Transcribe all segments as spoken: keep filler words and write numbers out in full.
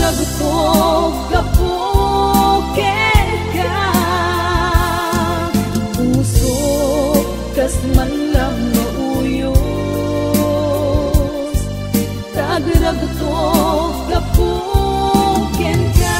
Agtog gapu kenka, puso kas mallam nga uyos, tagragtog gapu kenka.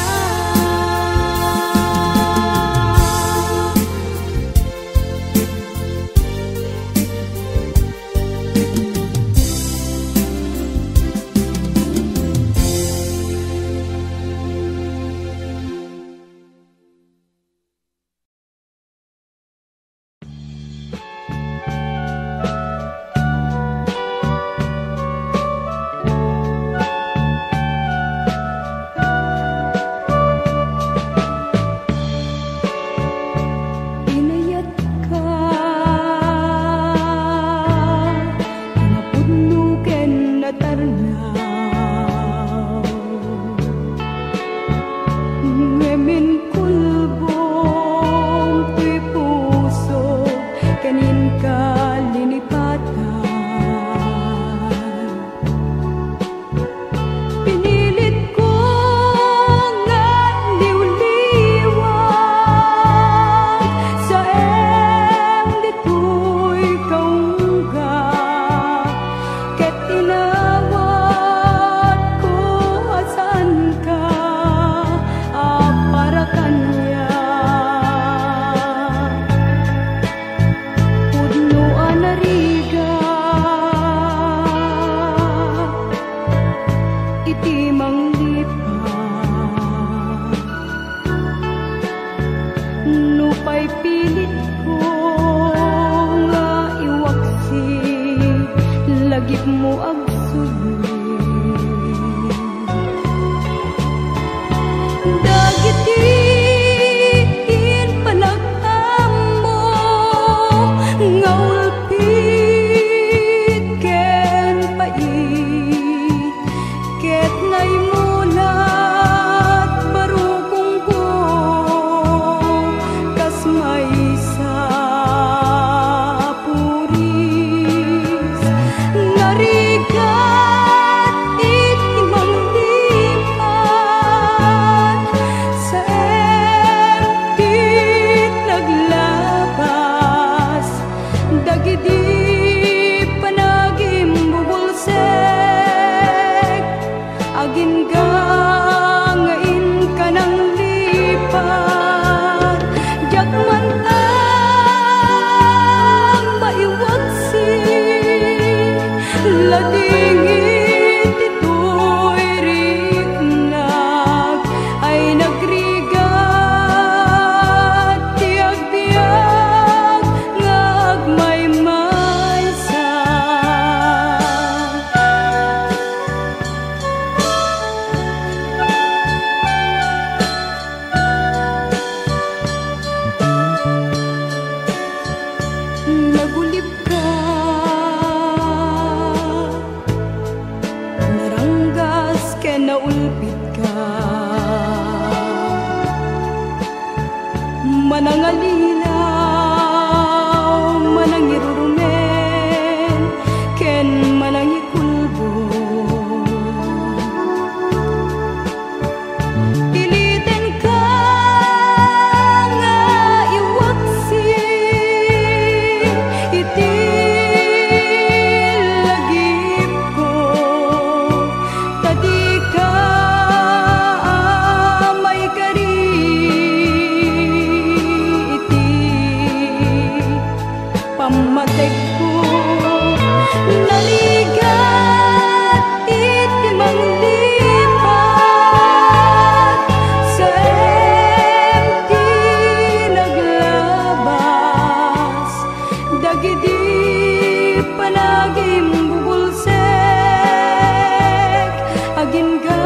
Inayatka, kinapudno ken natarnaw. Ngem inkulbom toy puso ken inka linipatan. Pinilitko nga liwliwag, saem ditoy kaungga, ket inawatko a saanka a para kaniak. Pudno a narigat iti manglipat. Nupay pilitko nga iwaksi, lagipmo agsulit. Dagiti impanag-ammo nga ulpit ken pait, ket naimulat barukongko kas maysa a puris. Narigat iti manglipat, saem ti naglabas dagidi panagimbubulsek. Agingga nga inka nanglipat, diak man maiwaksi, ladingit ditoy riknak ay nagrigat ti agbiag nga agmaymaysa. Nagulipka, naranggas ken naulpitka. Manangalilaw, manangirurumen, ken manangikulbong. Pilitenka nga iwaksi iti lagipko, ta dika a maikari iti pammategko. Narigat iti manglipat, saem ti naglabas dagidi panagimbubulsek. Agingga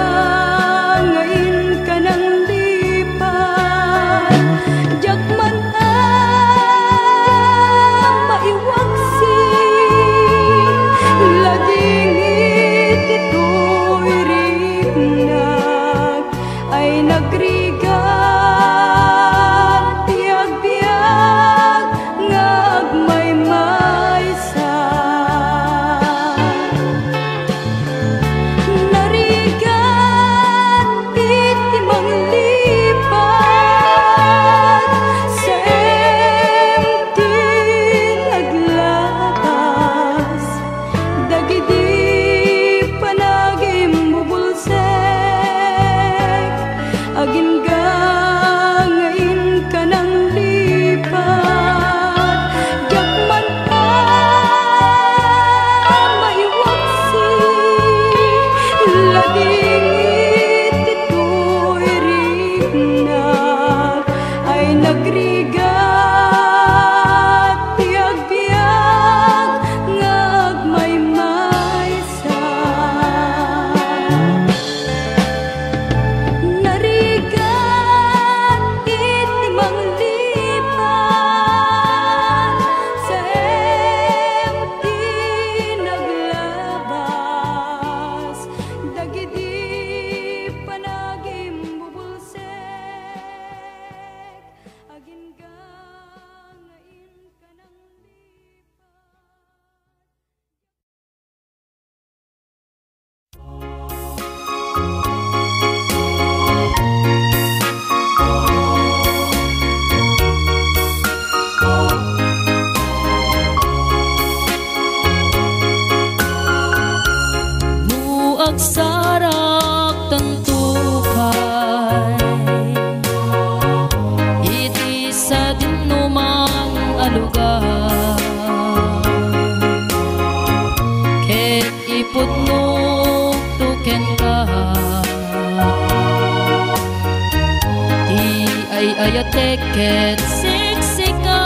Ket siksika,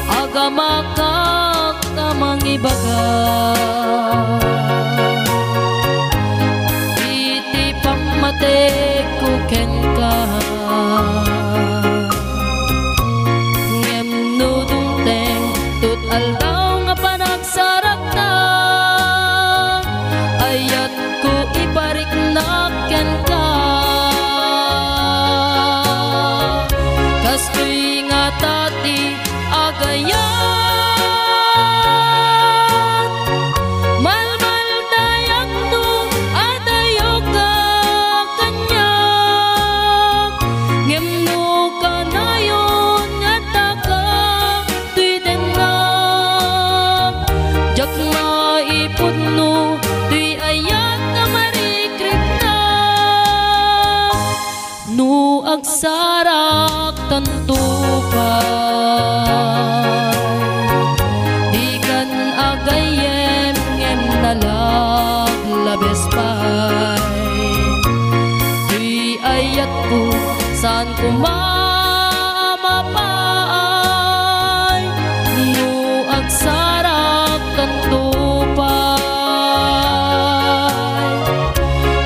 agamakak a mangibaga iti pammategko kenka. Ngem no dumteng tut aldaw nga panagsarakna, ayatko ipariknak kenka. Kastoy ngata ti agayat, malmaldayak no adayoka kaniak, ngem no kanayon nga addaka toy dennak, diak maipudno toy ayat a marikriknak. No agsarak tanto pay, dikan agayyem ngem nalaglabes pay. Toy ayatko, saan koma a mapaay, no agsarak tanto pay.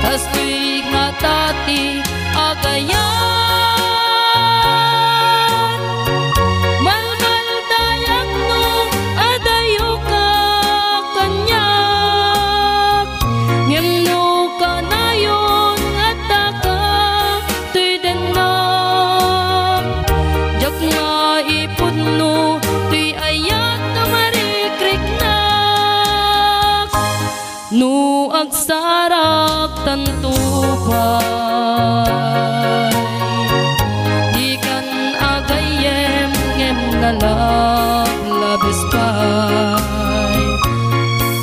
Kastoy ngata ti agayat, malmaldayak no adayoka kaniak, ngem no kanayon nga addaka toy dennak, diak maipudno toy ayat a marikriknak. No agsarak tanto pay, dikan agayyem ngem nalaglabes pay.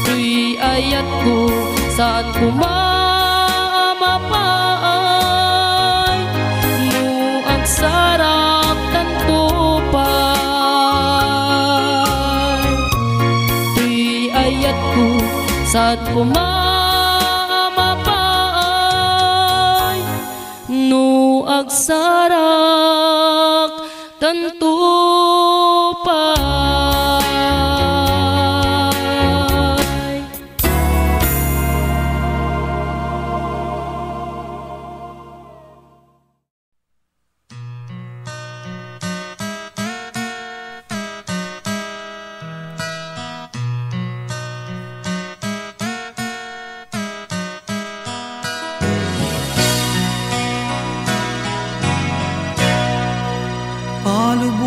Toy ayatko, saan koma a mapaay, no agsarak tanto pay. Toy ayatko, saan koma a mapaay, no agsarak tanto pay.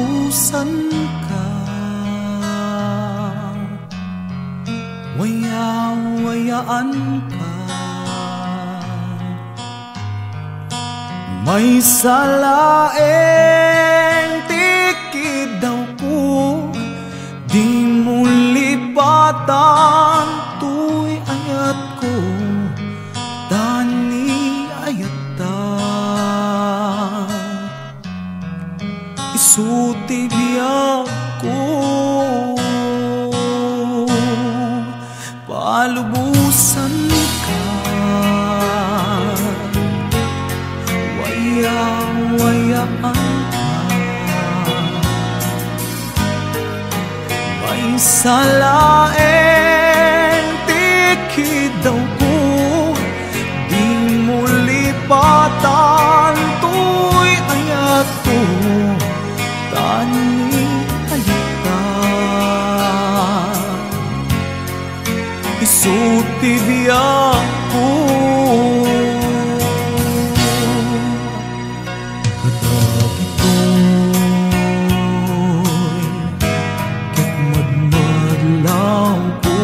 Palubosanka, waya-wayaanka. Maysa laeng ti kiddawko, dimo lipatan toy ayatko, ta ni ayatta, isu ti biagko. Palubosanka, waya-wayaanka. Maysa laeng ti kiddawko, dimo lipatan toy ayatko, ta ni ayatta, isu ti biagko. Kadagitoy ket madmadlawko,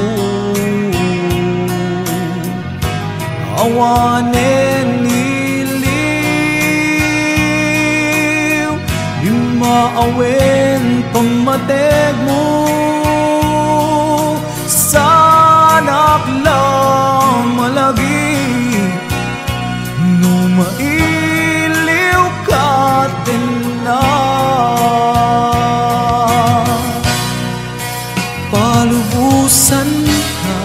awanen iliw, dimma awen pammategmo. Saanak la malagip no mailiwka dennak. Palubosanka,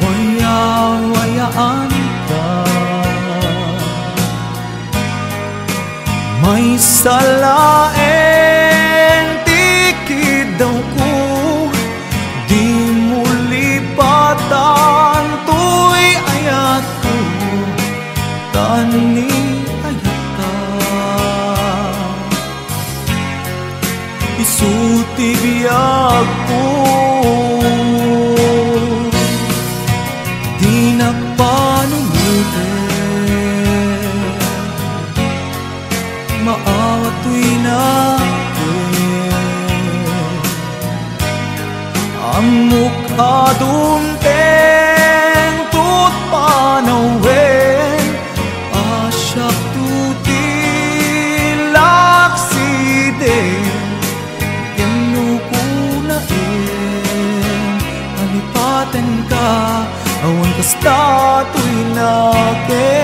waya-wayaan Sa laeng ti kiddawko, dimo lipatan toy ayatko, ta ni ayatka. Isu ti biagko, dinak panunoten. Maawat toy nakem. Ammok a dumteng ket panawen, a siakto ti laksiden, ngem no kunaem a lipatenka, awan kasta toy nakem.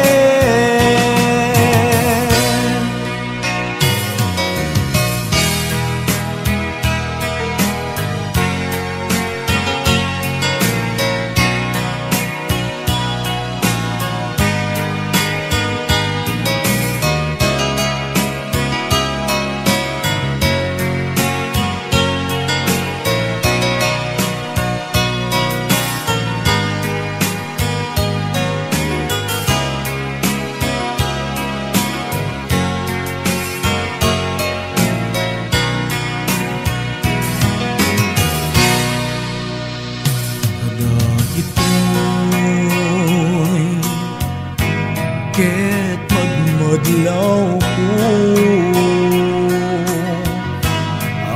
Kadagitoy ket madmadlawko,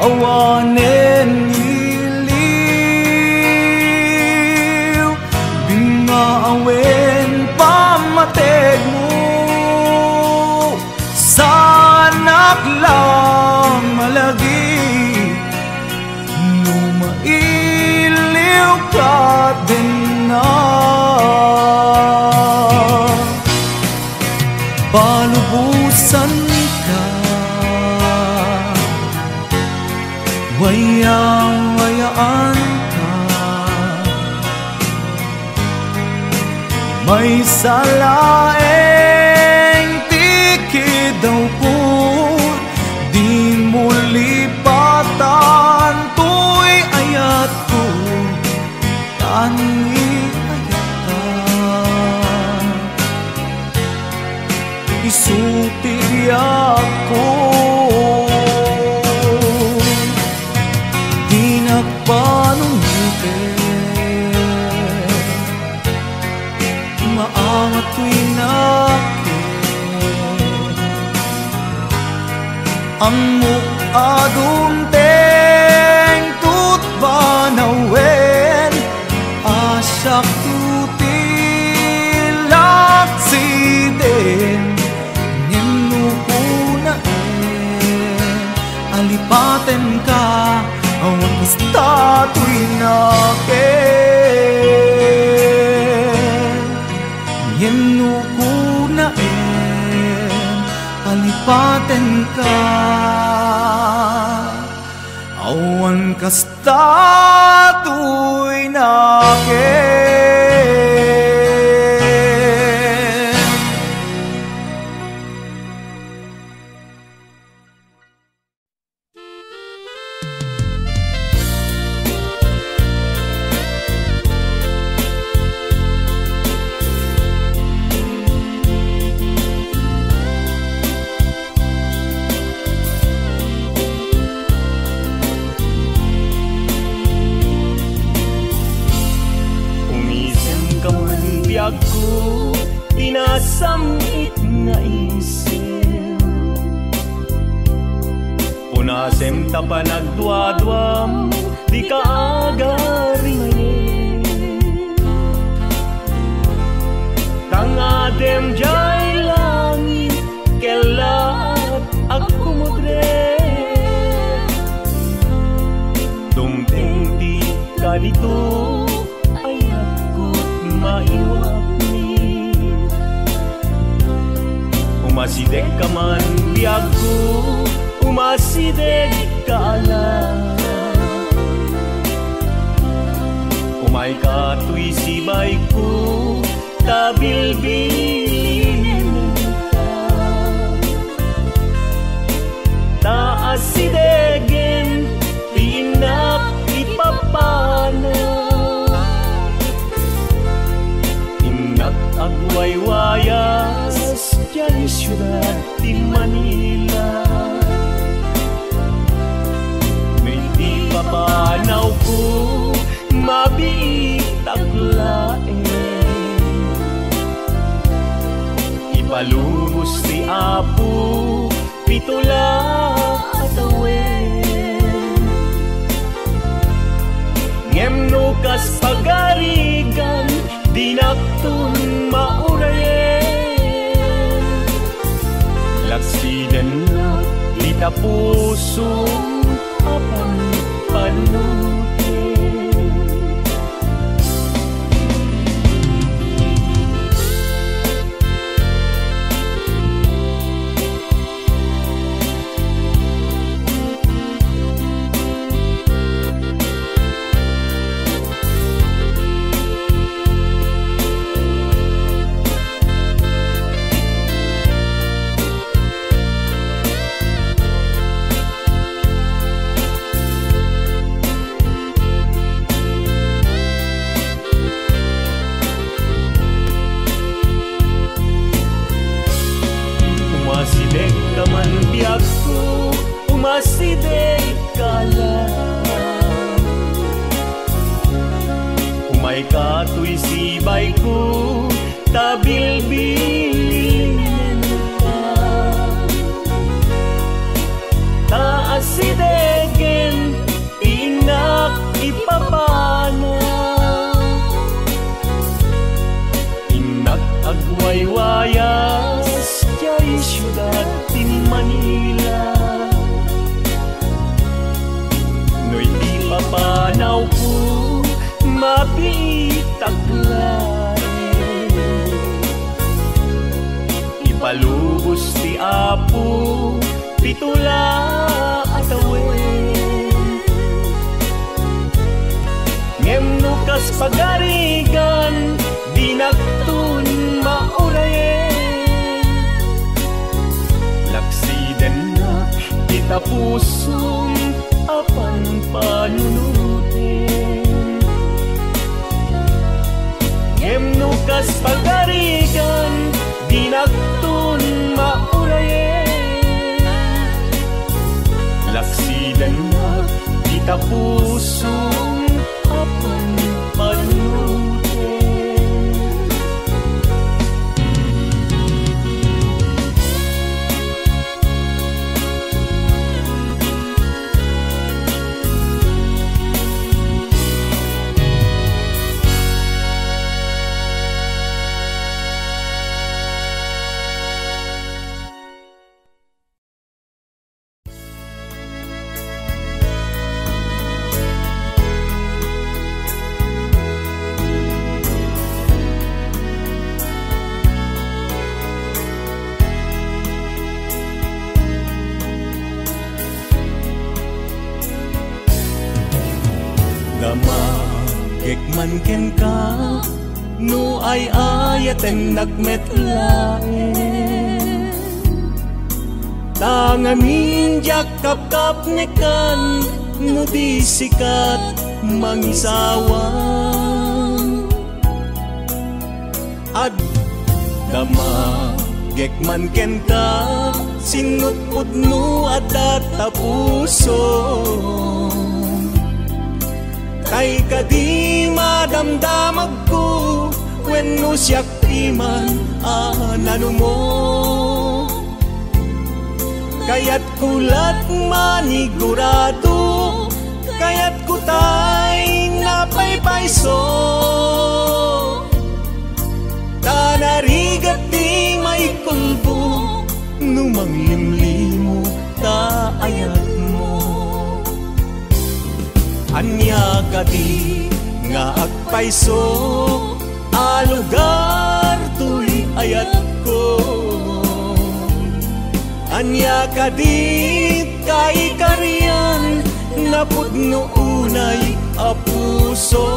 awanen iliw, bimmaawen pammategmo, saanak la malagip no mailiwka denna. Palubosanka, wayawayanta. Maysa laeng ti kiddawko, dimo lipatan toy ayatko, ta ni ayatka. Isu ti biagko, dinak panunoten. Maawat toy nakem. Ammok a dumteng ket panawen, a siakto ti laksiden, ngem no kunaem a lipatenka, awan kasta toy nakem. Ngem no kunaem a lipatenka, awan kasta toy nakem. Umisemka man biagko, ti nasam-it nga isem. Unasem ta panagduaduam, dika agarimayen. Ta ngadem diay langit, kellaat a kumudrem. Dumteng ti kadito, ayatko, maiwakmi. Umasidegka man, biagko, umasidegka a la. Umayka toy sibayko, ta bilbilinenka. Ti Apo, pito la a tawen. Ngem no kas pagarigan, dinakton maurayen. Laksidennak ti tapusom a panpanuten. Umasidegka man, biagko, umasidegka la. Umayka toy sibayko, ta bilbilinenka. Ta asidegen ti innak ipapana. Innak agwaywayas diay siudad ti Manila. No iti papanawko, mabiitak laeng. Ipalubos ti Apo, pito la a tawen. Ngem no kas pagarigan, dinakton maurayen. Laksidennak ti tapusom a panpanunuten. Ngem no kas pagarigan, dinakton maurayen. Laksidennak ti tapusom a panpanunuten. Damagek man kenka, no ay-ayatennak met laeng. Ta ngamin diak kapkapnekan no di sikat mangisawa. Ad-, damagek man kenka, sinutpot no adda tapusom. Tay kadi madamdamagko, wenno siak ti man a nanumo. Kayatko lat manigurado, kayatko tay napaypayso. Ta narigat ti maikulbo no manglimlimo ta ayatmo. Ania kadi nga agpayso a lugar toy ayatko? Ania kadi kaikarian napudno unay a puso?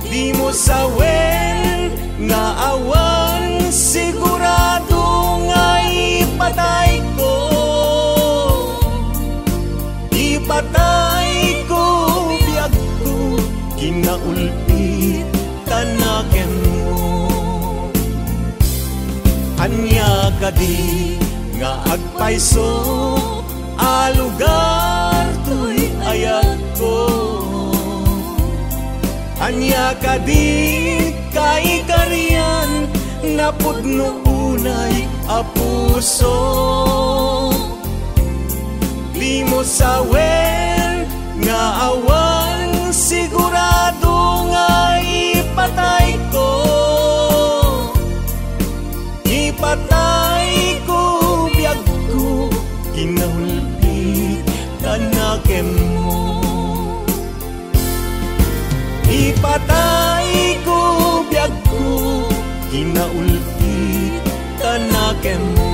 Dimo sawen nga awan sigurado nga ipatayko. Ipatayko biagko, kinaulpit ta nakenmo. Ania kadi nga agpayso a lugar toy ayatko? Ania kadi kaikarian napudno unay a puso. Dimo sawen nga awan sigurado nga ipatayko. Ipatayko biagko, kinaulpit ta nakemmo. Ipatayko biagko, kinaulpit ta nakemmo.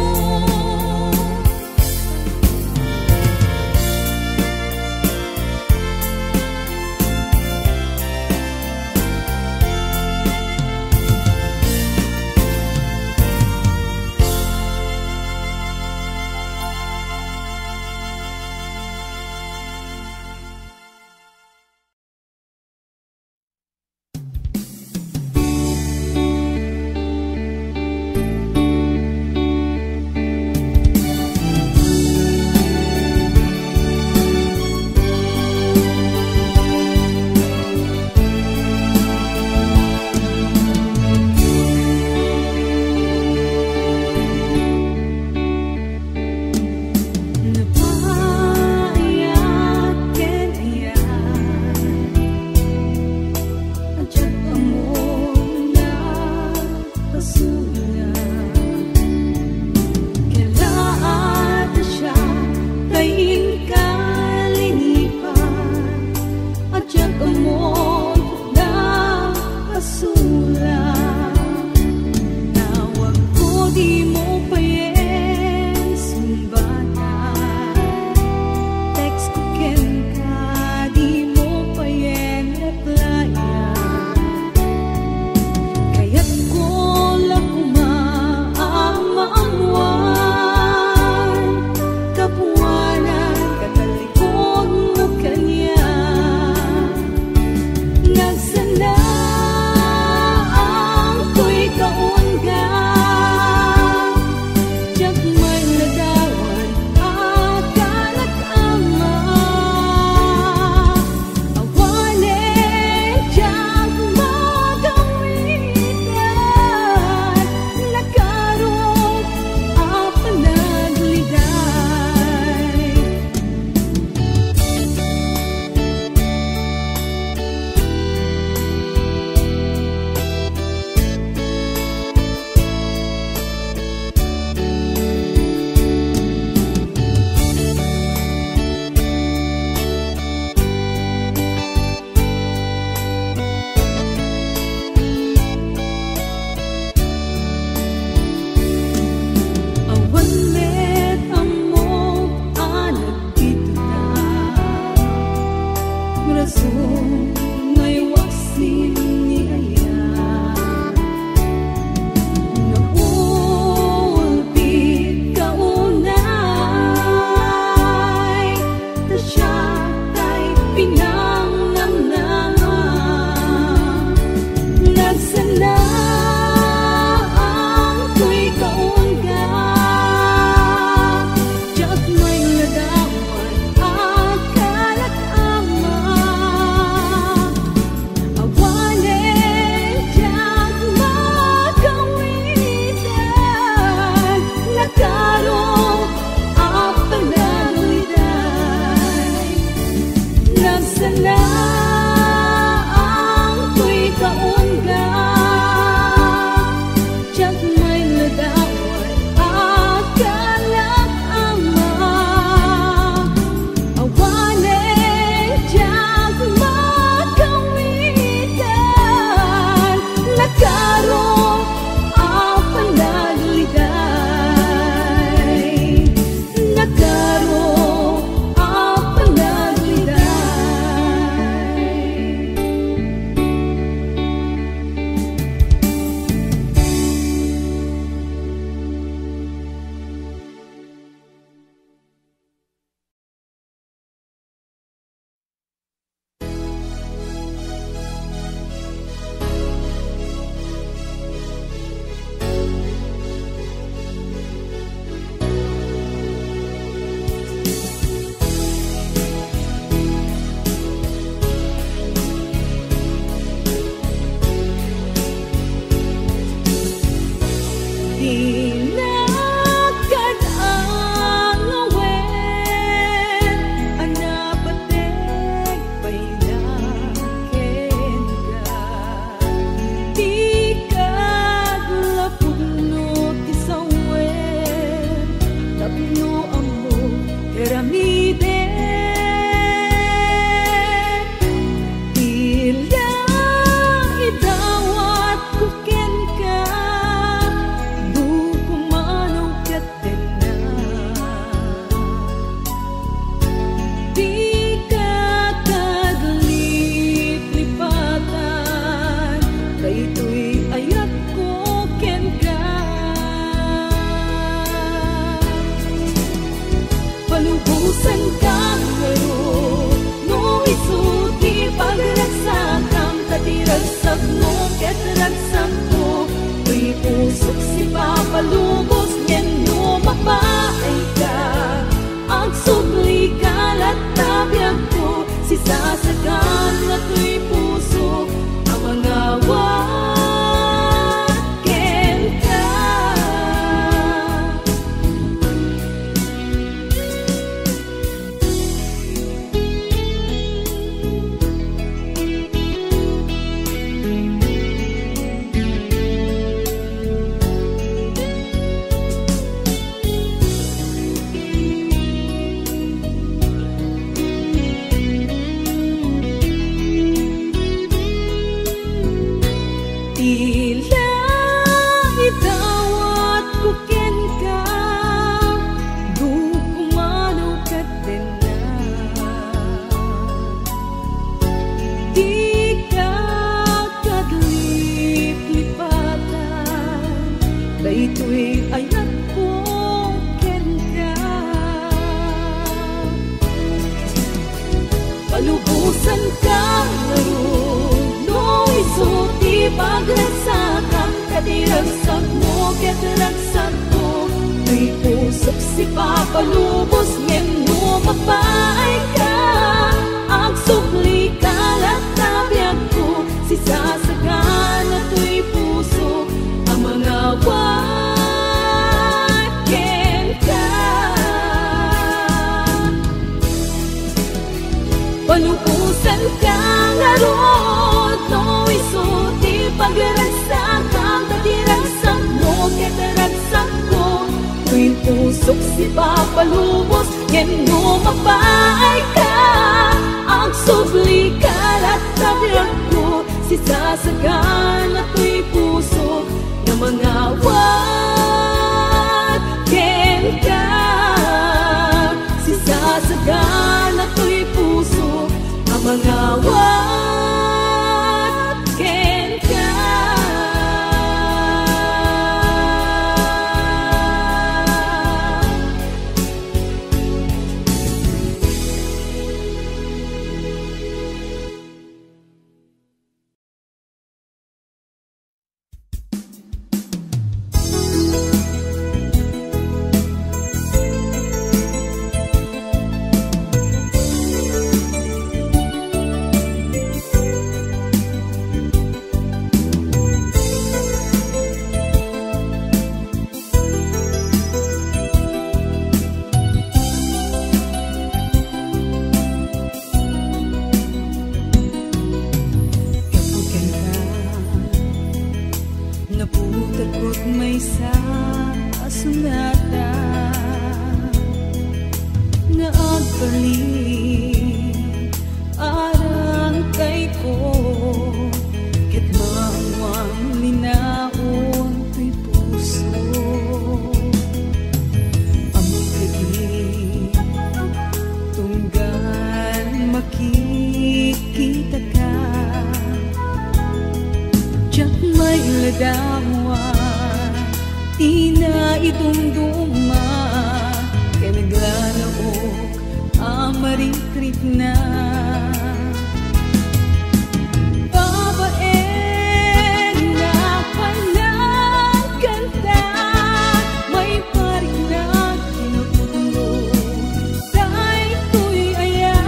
Napaayat ken ayat, a diak ammo nakasulak. Kelaat a siak tay inkalinipan, a diak ammo nakasulak. Tawagko, dimo payen sungbatak. Textko kenka, dimo payen replyan. Kayatko la koma a maammuan, kapuanan, katallikudmo kaniak. Nagsanaang toy kaunga, diak mailadawan a kalak ama. Awanen diak magawitan, nakarong a panagliday. Awan met ammo a nagpituda, rason nga iwaksin ni ayat. Naulpit ka unay, ta siak tay pinangnamnama. Nagsanaang toy kaunga, diak mailadawan a kalak ama. Ragsakmo ket ragsakko, toy pusok sipapalubos, ngem no mapaayka, agsublika latta biagko, sisasaganna toy pusok a mangawat kenka. Ti la idawatko kenka, duko mano ket denna. Dika kadliplipatan, daytoy ayatko kenka. Palubosanka ngarud, no isu ti pagragsakam, ta ti ragsakmo ket ragsakko, toy pusok sipapalubos, ngem no mapaayka, agsublika latta biagko, sisasaganna toy pusok a mangawat kenka. Palubosanka ngarud, no isu ti pagragsakam, ta ti ragsakmo ket ragsakko, toy pusok sipapalubos, ngem no mapaayka, agsublika latta biagko, sisasaganna toy pusok a mangawat kenka. Sisasaganna toy pusok a mangawat kenka. Gapu kenka, naputakot maysa a sonata nga agbalin arangkayko, ket maammoan linaon toy puso. Ammok dagiti tunggal makikitaka, diak mailadawa ti naidumduma ken naglalaok a marikrikna. Babaen nga panagkanta, maipariknak ti napudno. Daytoy aya,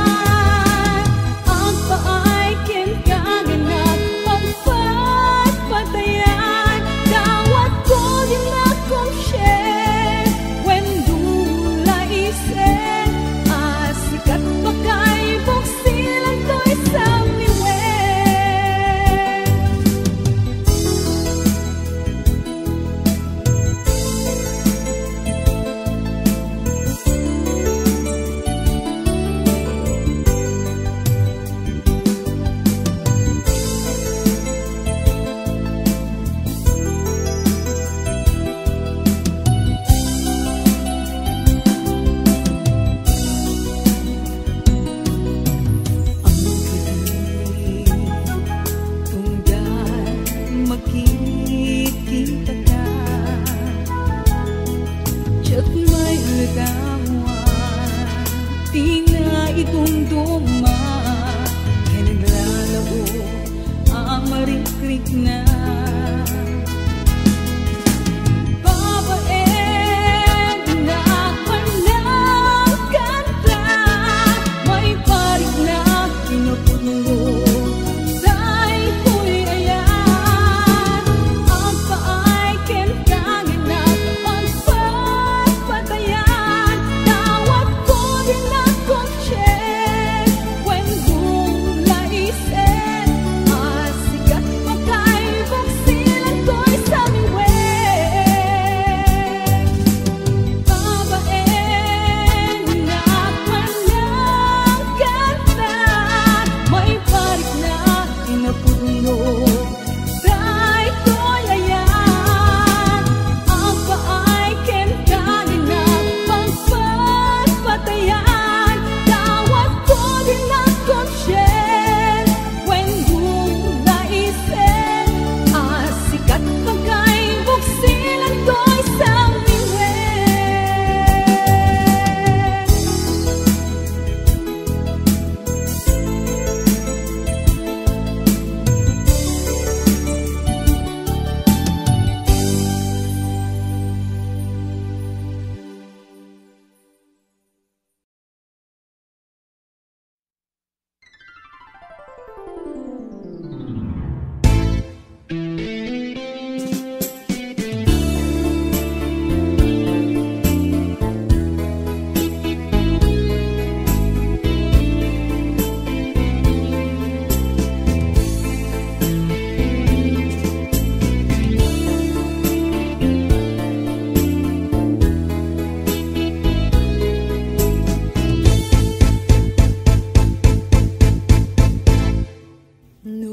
agpaay kenka nga nagpagpatpatayan. Dawatko ti nakumsien, wen dula isen, a sikat pakay buksila.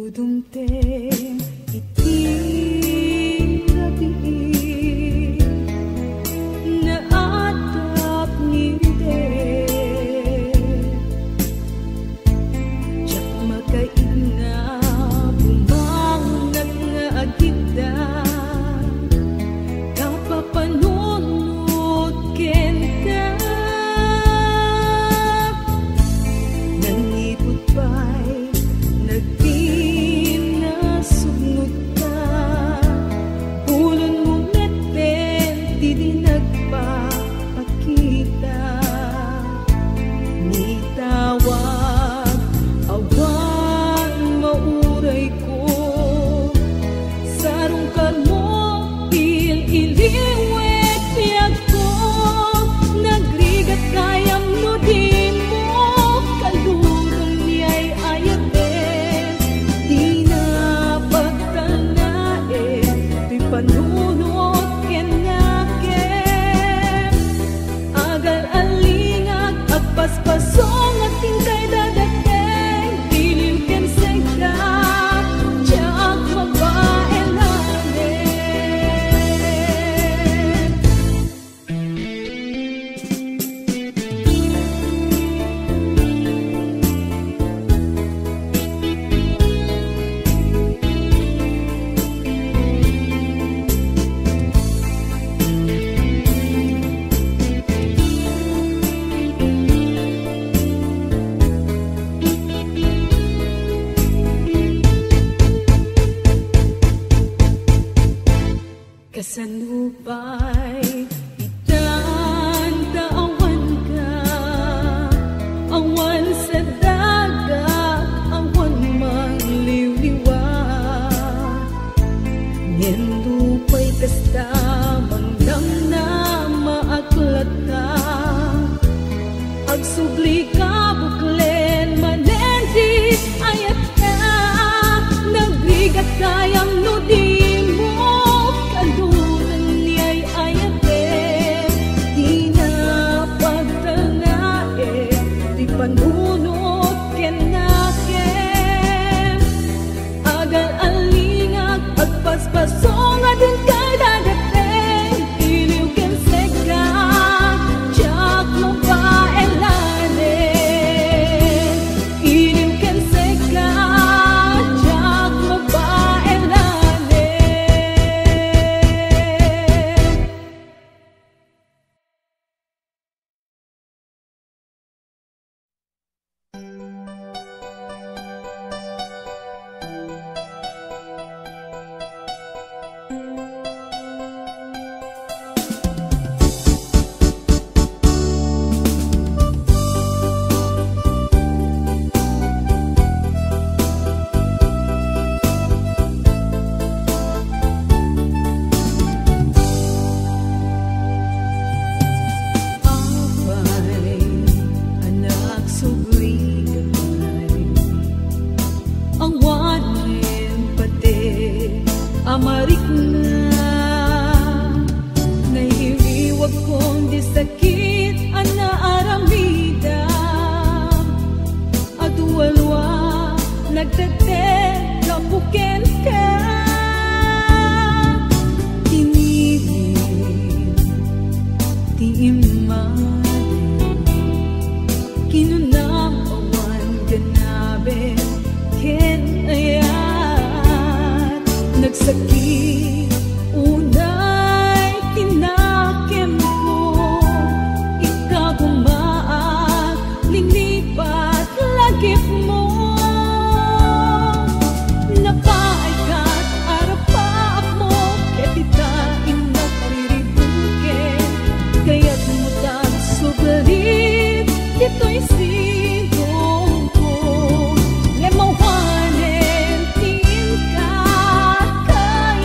Dumteng iti rabii, naadap ni Ride. Diak makaigna, bumangonnak nga agidda, kapapanunot kenka. Nangiput pay, nagpinasugnotka, ulonmo metten ti di nagpapakita. Nitawag, awan maurayko, sarungkarmo, il-iliwek biagko. Nagrigat gayam no dimo kaluron ni ay-ayaten. Dina pagtalnaen ti panunot ken nakem. Agal-alingak, agpaspasongak, inkay dadateng, iliw ken sengka, diak mabaelan. Kasano pay itan ta awanka, awan sa daga, awan mangliwliwa. Ngem nupay kasta, mangdamnama ak latta. Agsubli ka, buklen manen ti ayatka. Nagrigat gayam no dimo kaluron ni ay-ayaten. Dina pagtalnaen ti panunot ken nakem. Agal-alingak, agpaspasongak, inkay dadateng, iliw ken sengka, diak mabaelan. Iliw ken sengka, diak mabaelan. Apay, anak, subli ka pay. Awanen pati a marikna. Nairiwagkon ti sakit a naaramidam. Adu a lua, nagtetek gapu kenka. Tinirim ti immadi. Kinunam awan ganaben ken ayat. Nagsakit unay ti nakemko. Ikagumaak Linipat lagipmo. Napaaykat arapaapmo, ket ita innak riribuken. Kayatmo tan sublit ditoy sigongko. Ngem awanen ti inka ken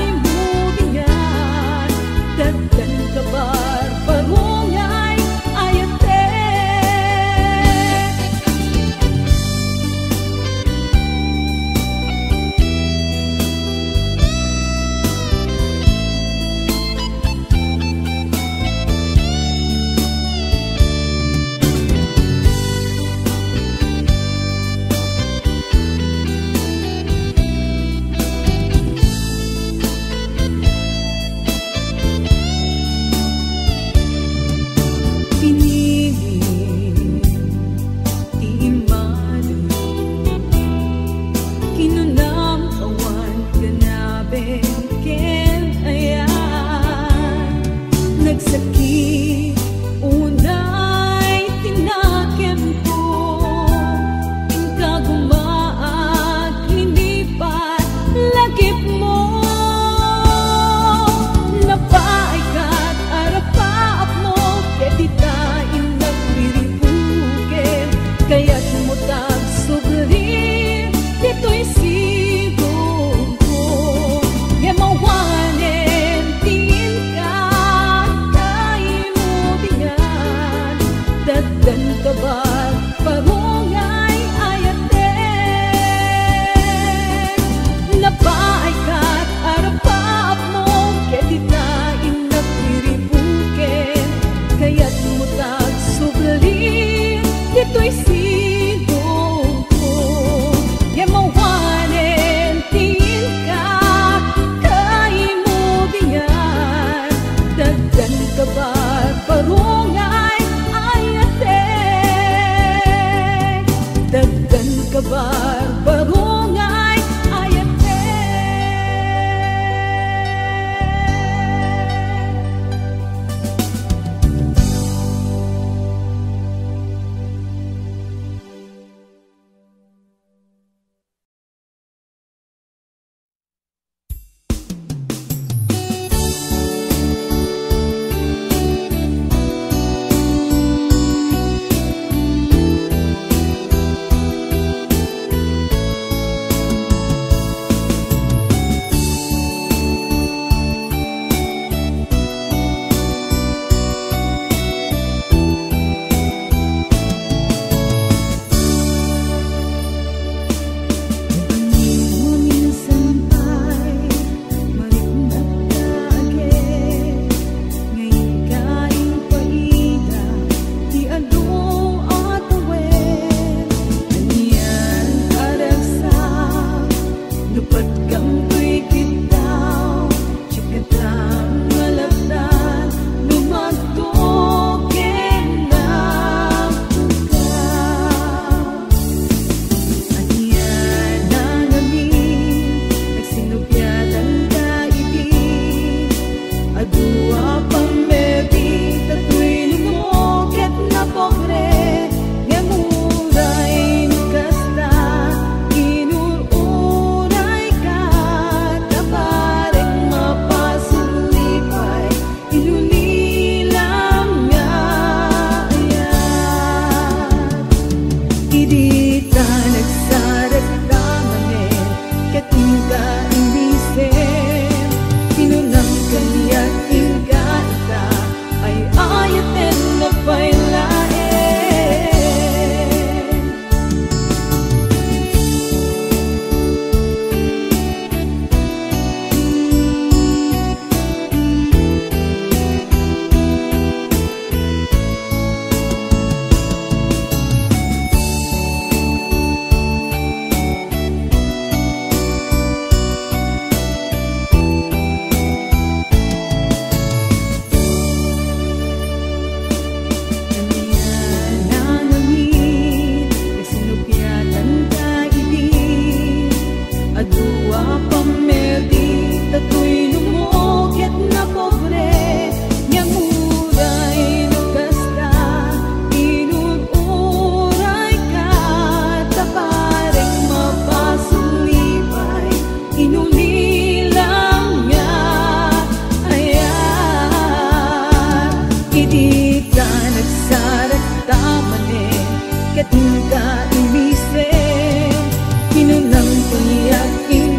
Ania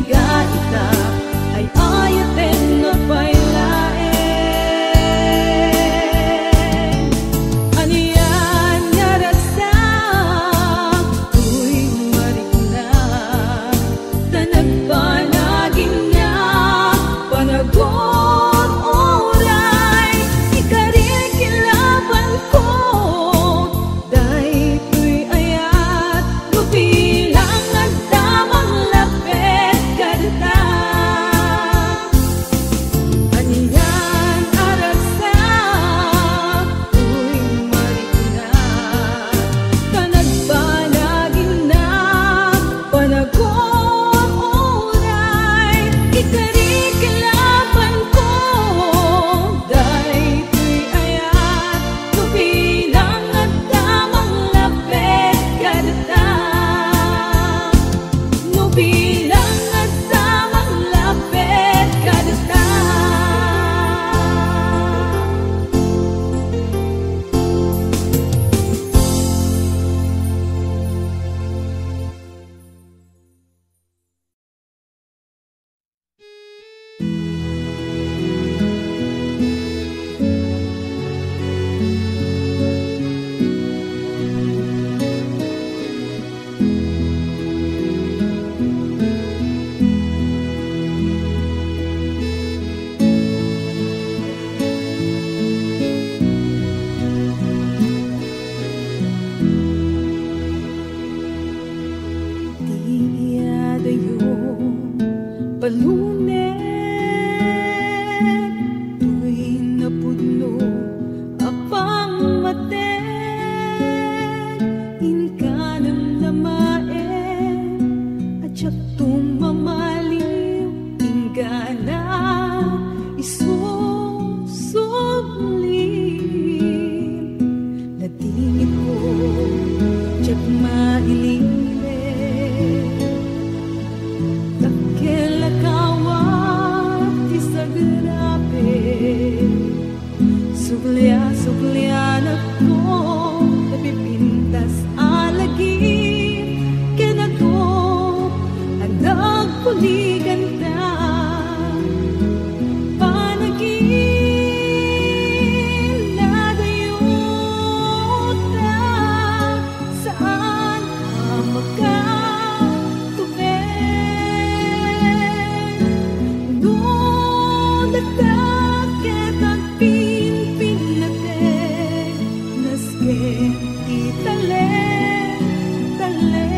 nga ita ay ayaten nga pay laeng? Ania nga ragsak toy marikna, ta nagbanag ina panagur-uray, ikarikilabanko. Daytoy ayat no bilang adda manglapit kadata. Anian a ragsak toy marikna, ta nagbanag ina panagur-uray, ikarikilabanko. Daytoy ayat no bilang adda manglapit kadata. No bilang adda manglapit kadata. Ti iyadayo, palunen, toy napudno a pammateg, inka namnamaen a diakto mamaliw, inggana isusubli. Nadingitko, diak mailimed. Dakkel a kawar ti sagrapen. Suglia-suglianakto, napipintas a lagip, ken adu a nagkuliganta. Panaginadayota, saan a makatubeng. No dakdak ket agpinpinnateg, nasken ti talek, talek.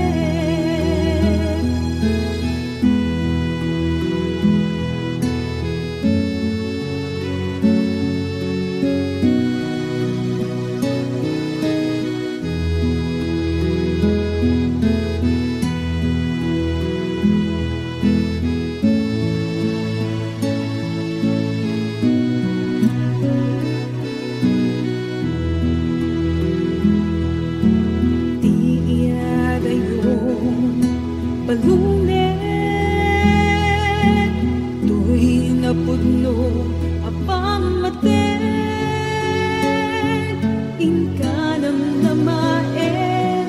Ti iyadayo, palunen, toy napudno a pammateg, inka namnamaen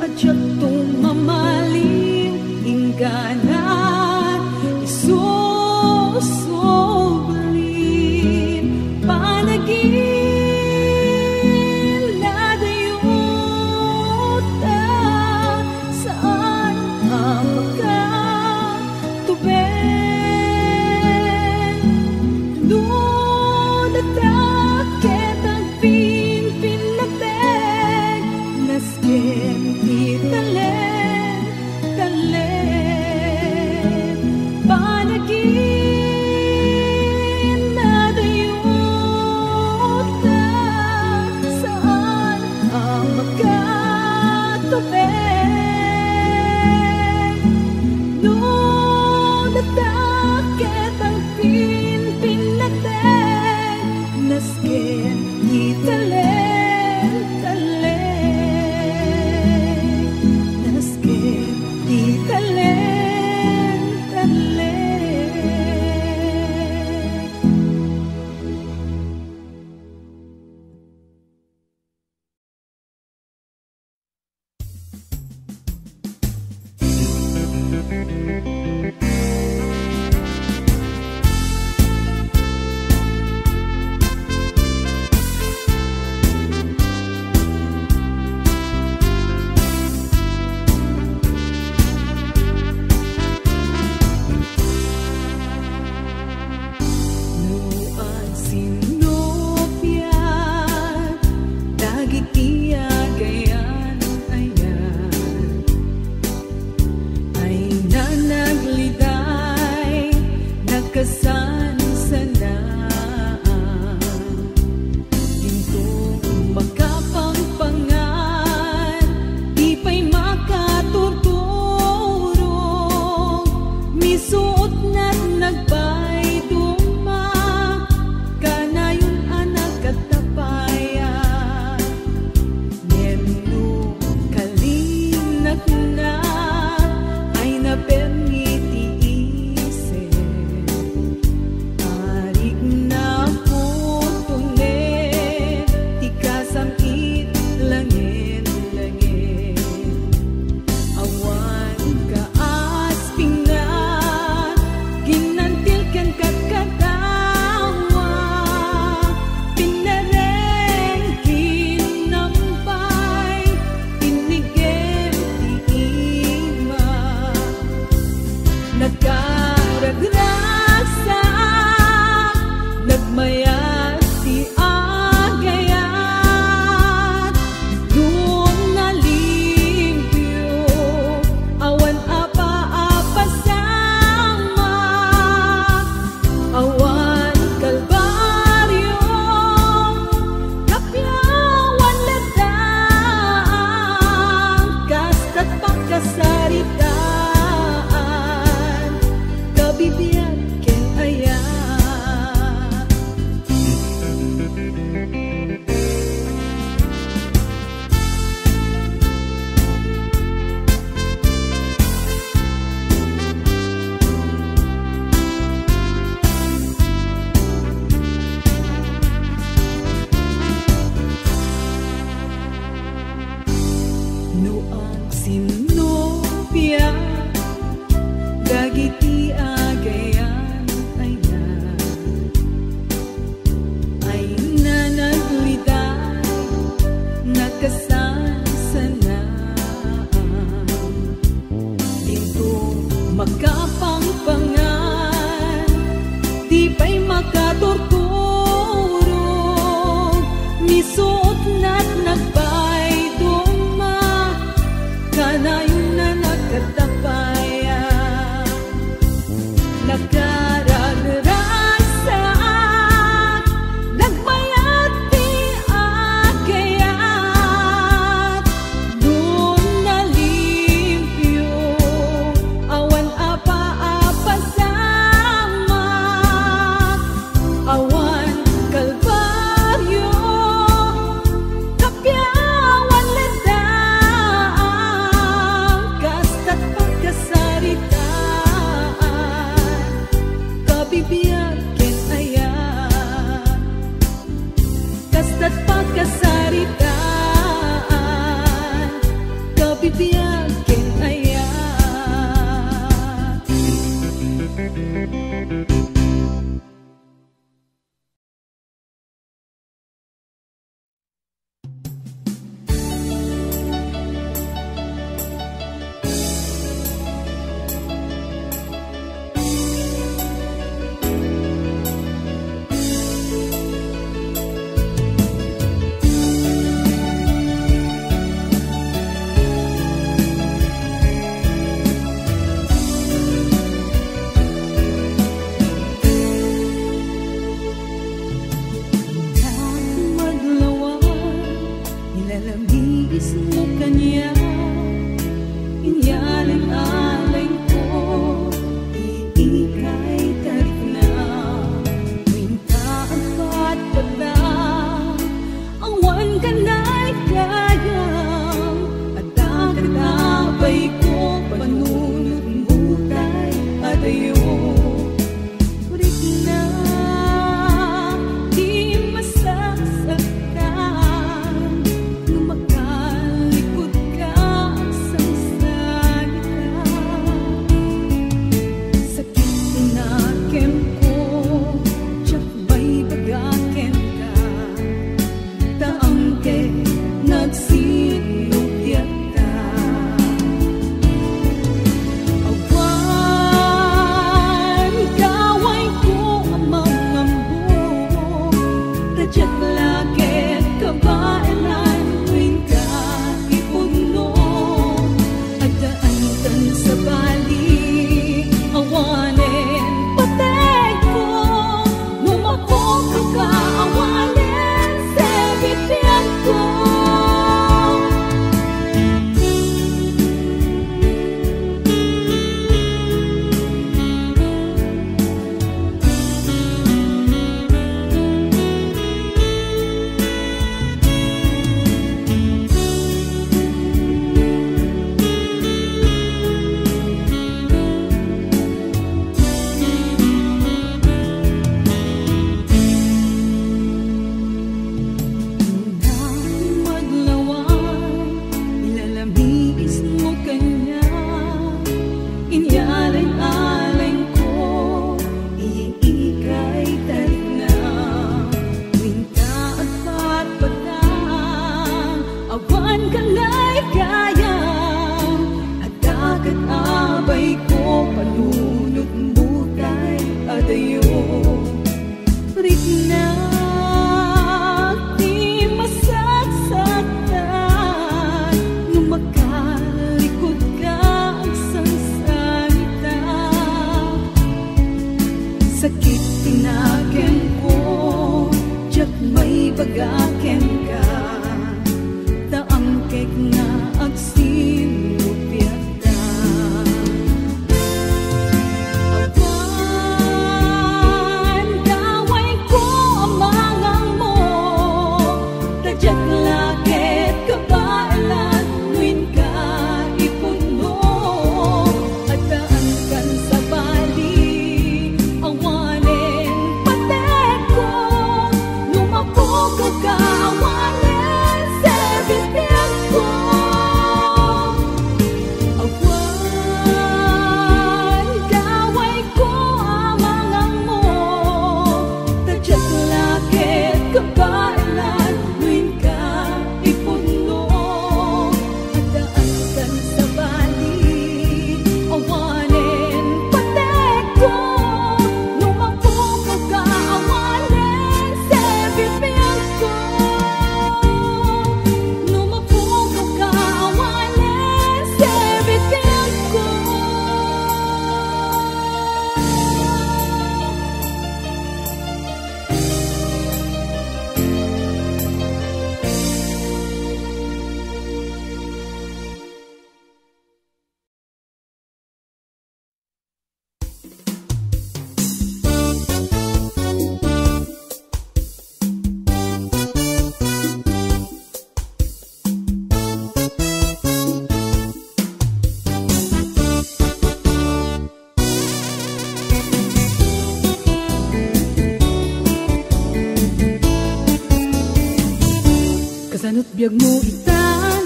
a diakto mamaliw, inggana isusubli. Panaginadayota, saan a makatubeng. No dakdak ket agpinpinnateg, nasken ti talek, talek. Nakaragraksak, nagmayat ti agayat. No nalimpio, awan a paapasama, awan kalbario, kapiawan latta, kasta't pakasaritaan, kabibiag ken ayat. No agsinnopia dagiti agayan, ayna, ayna nagriday, nakasansanaan. Dinto makapangpangan, di pay makaturturog, misuotna't nagpayduma, kanayon a nagkatapayan. Nakararagsak, nagmayat ti agayat. No nalimpio, awan a Nakenko, diak maibaga kenka, ta amkek nga agsinnupiatta. Awan gawayko a mangango, ta diak la ket kabaelan no inka ipudno. Addaankan sabali, awanen patekko, no mapukaw ka, awanen serbitiemko. Awan gawayko a mangango, ta diak la ket kabaelan no inka ipudno. Addaankan sabali, awanen patekko, no mapukaw ka, awanen serbitiemko. No mapukaw ka, awanen serbitiemko. Kasano't biagmo itan?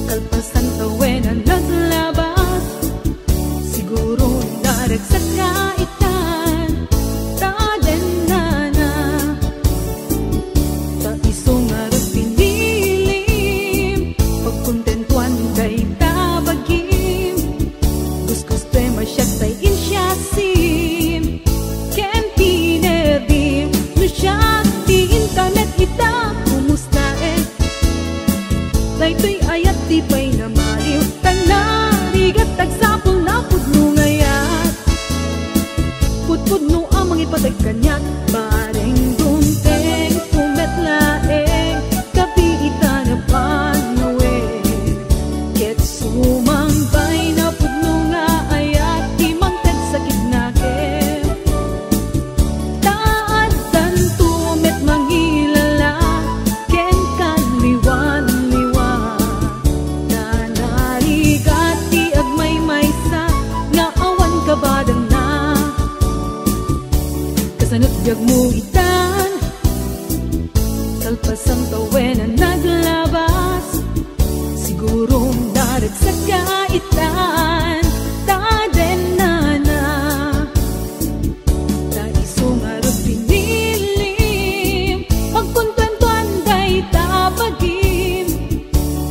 Kalpasan tawen a naglabas, siguro naragsak ka itan. Ta dennana, ta isu ngarud pinilim, pagkontentuan dayta bagim. Gusgustue a siak tay insiasim ken pinerdim. No siak ti inka met ita, kumustaek? Daytoy ayat di pay namaliw, ta narigat, agsapul a pudno nga ayat. Pudpudno a mangipateg kaniak, bareng dumteng, pumet laeng, kabiit a napanawek. Ket sumangbay a pudno nga ayat ti mangted sakit nakem. Ta addanto met mangilala ken kalliwan-liwan. Ta narigat ti agmaymaysa nga awan kabadanna. Kasano't biagmo itan? Kalpasan tawen a naglabas, siguro naragsak ka itan. Ta dennana, ta isu ngarud pinilim, pagkontentuan dayta bagim.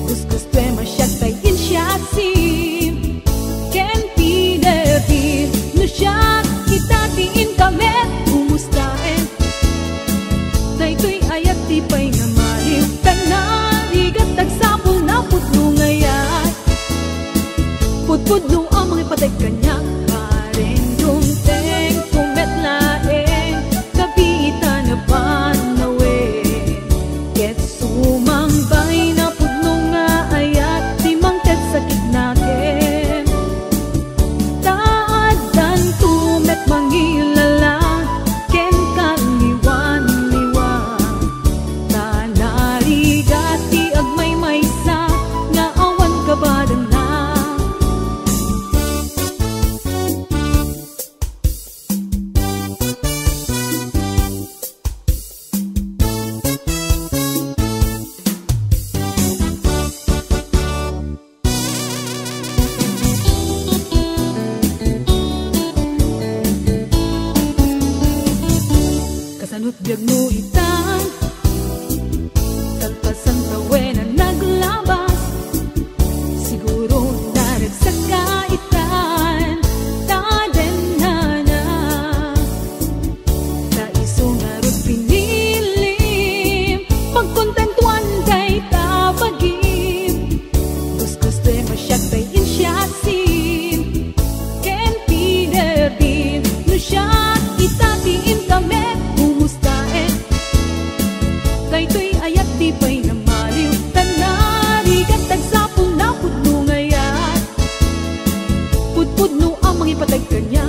Gusgustue a siak tay insiasim ken pinerdim. No siak ita ti inka met, kumustaek? Pateg kaniak.